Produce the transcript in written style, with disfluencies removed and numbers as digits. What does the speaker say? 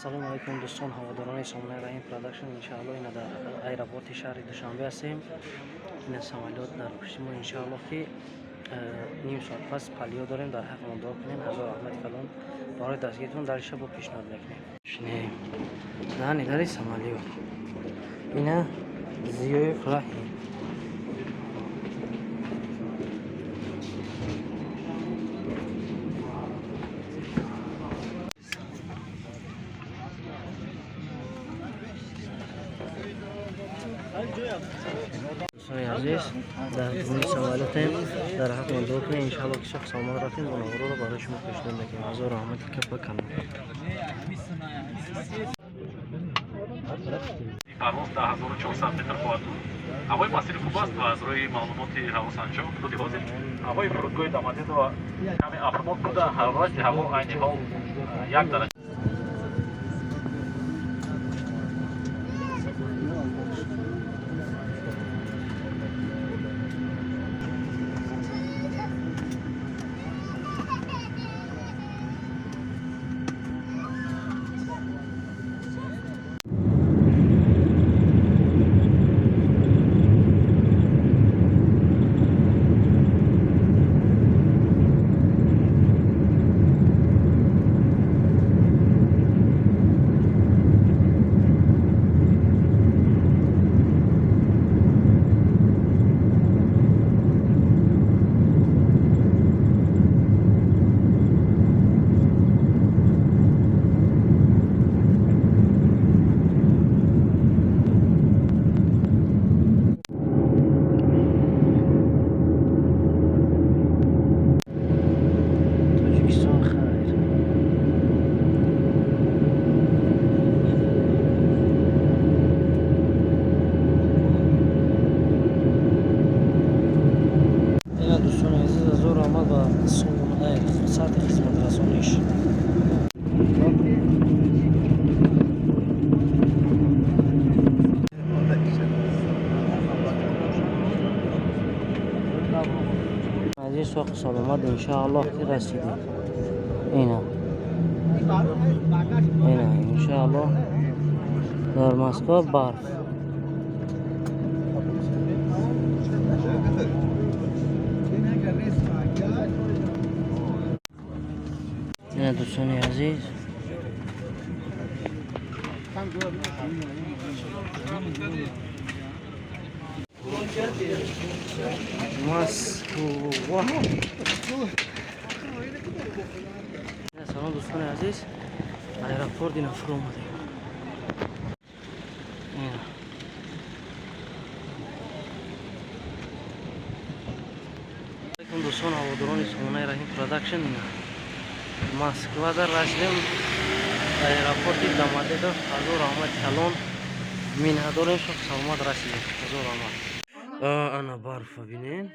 Салому алайкум, дӯстон, ҳаводорони сомонаи Раҳим Продакшн. Иншаалло, ина дар аэропорти шаҳри Душанбе ҳастем. Ина самолёт дар пушти мо. Иншаалло, ки ним соат пас полёт дорем. Дар ҳаққамон дуо кунем. Ҳазор раҳмати калон барои дастгиритон. Дар иша бо пешниҳод мекунем. Шинем дани дари самолёт. Ина Зиёев Раҳим. Дӯстони азиз, дар дуни самолётем. Дар ҳаққамон дуо кунем. Иншаалло, ки соҳ саломат рафтем, онаҳоро барои шумо пешниҳод мекунем. Ҳазор раҳмати капа канал. Парвоз 1400 метр хоҳад буд. Ҳавои масир хуб аст ва аз рӯи маълумоти ҳавосанҷон худи ҳозир ҳавои фурудгоҳи Домодедово каме абрнок буда, ҳарорати ҳаво айни ҳол 1 дараҷа. Тоҷикистон хайр. Ина, дӯстони азиз, ҳазор раҳмат ба сатҳи хизматрасониш. Азиз, соҳ саломат, иншааллоҳ, ки расидем. Ина, иншааллоҳ, дар Москва барф. Ина, дӯстони азиз. Москва. Салом, дӯстони азиз, аэропорт ина фуромадем. Ина алайкум, дӯстон, ҳаводорони сомонаи Раҳим Продакшн. Ина Москвада расидем, аэропорти Домодедов. Ҳазор раҳмати калон, миннатдорем. Соҳ саломат расидем, ҳазор раҳмат. Ана барфа бинен.